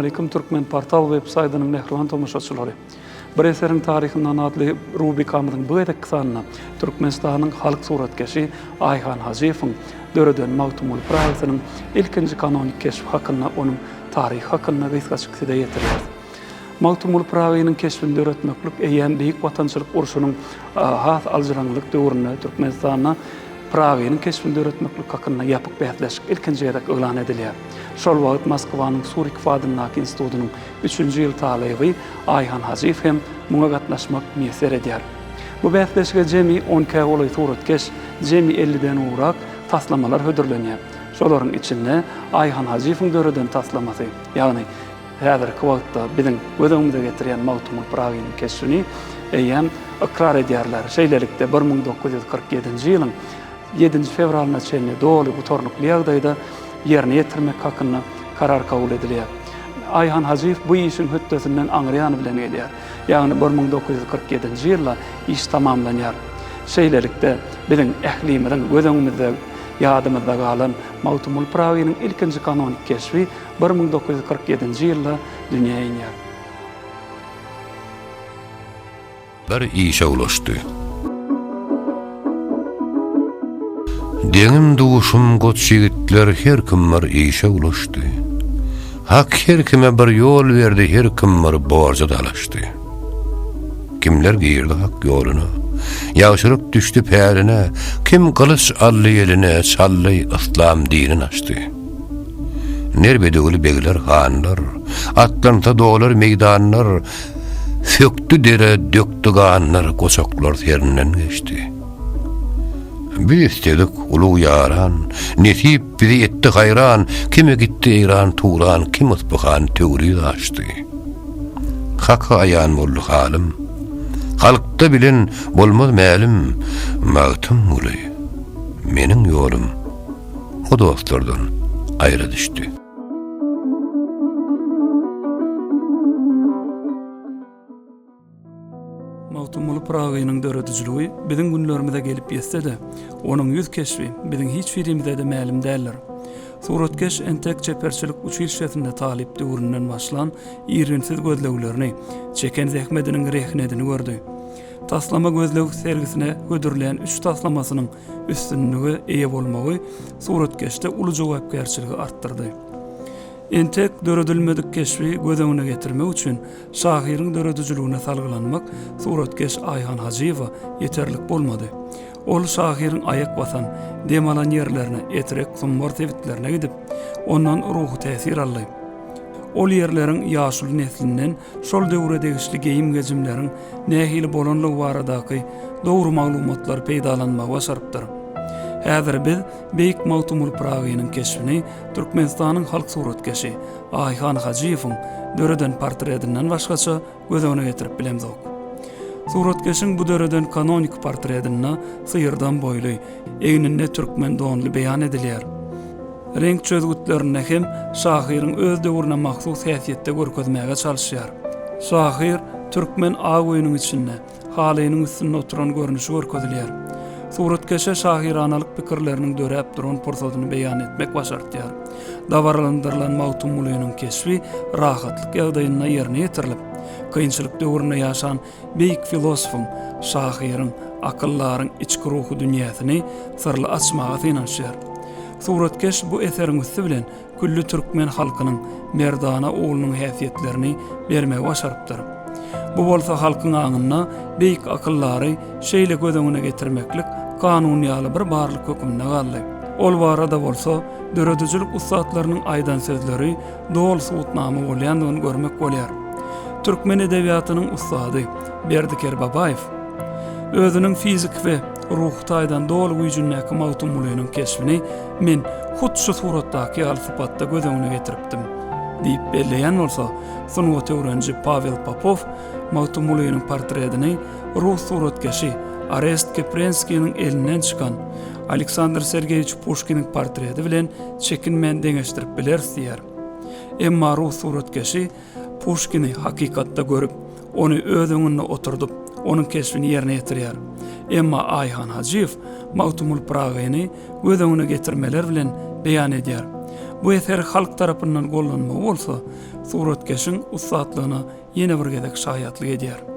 Assalamualeýkum Türkmen portal web saýdynyň mähriban tomaşaçylary. Bir eseriň taryhyndan atly rubrikamyzyň bu gezekki sanynda Türkmenistanyň halk suratkeşi Aýhan Hajyýewiň döreden Magtymguly Pyragysynyň ilkinji kanonik keşbi hakynda onuň taryhy hakynda gysgajyk size ýetirýäris. Magtymguly Pyragynyň keşbini döretmeklik eýýäm Beýik Watançylyk urşunyň has aljyraňlyk döwründe Türkmenistanda Pyragynyň keşbini döretmeklik hakynda ýapyk bäsleşik ilkinji gezek yglan edilýär. Şol wagt Moskwanyň Surikow adyndaky institutynyň üçünji ýyl talyby Aýhan Hajyýew hem muňa gatnaşmak miýesser edýär. Bu bäsleşige jemi on ikä golaý suratkeş, jemi elliden gowrak taslamalar hödürlenýär. Şolaryň içinde Aýhan Hajyýewiň döreden taslamasy, ýagny häzirki wagtda biziň göz öňümize getirýän Magtymguly Pyragynyň keşbini eýýäm ykrar edýärler. Şeýlelikde, 1947-nji ýylyň ýedinji fewralyna çenli doly gutarnykly ýagdaýda ýerine ýetirmek hakynda karar kabul edilýär. Aýhan Hajyýew bu işiň hötdesinden aňryýany bilen gelýär. Ýagny 1947-nji ýylda iş tamamlanýar. Şeýlelikde, biziň ählimiziň göz öňümizde, ýadymyzda galan Magtymguly Pyragynyň ilkinji kanonik keşbi 1947-nji ýylda dünýä inýär. Bir işe ulaşdy. Deňim-duşum goç ýigitler her kim bir işe ulaşdy. Hak her kime bir ýol berdi her kim bir borja dalaşdy. Kimler girdi Hak ýoluna, ýagşylyk düşdi päline, kim gylyç aldy eline, çaldy yslam dinin açdy. Ner bedewli begler, hanlar, Atlansa dolar meýdanlar, Sökdi dere, dökdi ganlar, Goçaklar serinden geçdi. Biz istedik ulug ýaran, Nesip bizi etdi haýran, Kime gitdi Eýran, Turan, Kim Yspyhan, Töwriz aşdy. Haka aýan boldy halym, Halkda bilen bolmaz mälim, Magtymguly, meniň ýolum. O dostlardan aýra düşdi. Magtymguly Pyragynyň döredijiligi biziň günlerimize gelip ýetse-de, onuň ýüz keşbi biziň hiç birimize-de mälim däldir. Suratkeş entek çeperçilik uçilişesinde talyp döwründen başlan irginsiz gözleglerini, çeken zähmediniň rehnedini gördi. Taslama gözleg sergisine hödürlän üç taslamasynyň üstünlige eýe bolmagy suratkeşde uly jogapkärçiligi artdyrdy. Entek döredilmedik keşbi göz öňüne getirmek üçin şahyryň döredijiligine salgylanmak suratkeş Aýhan Hajyýewe ýeterlik bolmady. Ol şahyryň aýak basan, dem alan ýerlerine, Etrek, Sumbar sebitlerine gidip, ondan ruhy täsir aldy. Ol ýerleriň ýaşuly neslinden şol döwre degişli geýim-gejimleriň nähili bolanlygy baradaky dogry maglumatlary peýdalanmagy başarypdyr. Häzir biz beýik Magtymguly Pyragynyň keşbini Türkmenistanyň halk suratkeşi Aýhan Hajyýewiň döreden portretinden başgaça göz öňüne getirip bilemzok. Suratkeşiň bu döreden kanonik portretinde syrdam boýly, egninde türkmen donly beýan edilýär. Reňk çözgütlerinde hem şahyryň öz döwrüne mahsus häsiýetde görkezmäge çalyşýar. Şahyr türkmen ak öýüniň içinde, halynyň üstünde oturan görnüşi görkezilýär. Suratkeşe şahyranalyk pikirleriniň döräp duran pursadyny beýan etmek başartýar. Dabaralandyrylan Magtymgulynyň keşbi rahatlyk ýagdaýynda ýerine ýetirilip, kynçylyk döwründe ýaşan Beýik filosofyň, şahyryň, akyldaryň içki ruhy dünýäsini syrly açmaga synanyşýar. Suratkeş bu eseriň üsti bilen külli türkmen halkynyň merdana oglunyň häsiýetlerini bermegi başarypdyr. Bu bolsa halkyň aňynda beýik akyldary şeýle göz öňüne getirmeklik kanun ýaly bir barlyk hökmünde galdy. Ol barada bolsa döredijilik ussatlarynyň aýdan sözleri doly subutnama bolýandygyny görmek bolýar. Türkmen edebiýatynyň ussady Berdi Kerbabaýew özüniň fiziki we ruhy taýdan doly güýjündäki Magtymgulynyň keşbini men hut şu suratdaky ýaly sypatda göz öňüne getiripdim diýip belleýän bolsa, sungat öwreniji Pawel Popow Magtymgulynyň portretini rus suratkeşi Orest Keprenskiniň elinden çykan Aleksandr Sergeýewiç Puşkiniň portreti bilen çekinmän deňeşdirip bileris diýýär. Emma rus suratkeşi Puşkini hakykatda görüp, ony öz öňünde oturdyp, onuň keşbini ýerine ýetirýär. Emma Aýhan Hajyýew Magtymguly Pyragyny göz öňüne getirmeler bilen beýan edýär. Bu eseri halk tarapyndan gollanmagy bolsa, suratkeşiň ussatlygyna ýene bir gezek şaýatlyk edýär.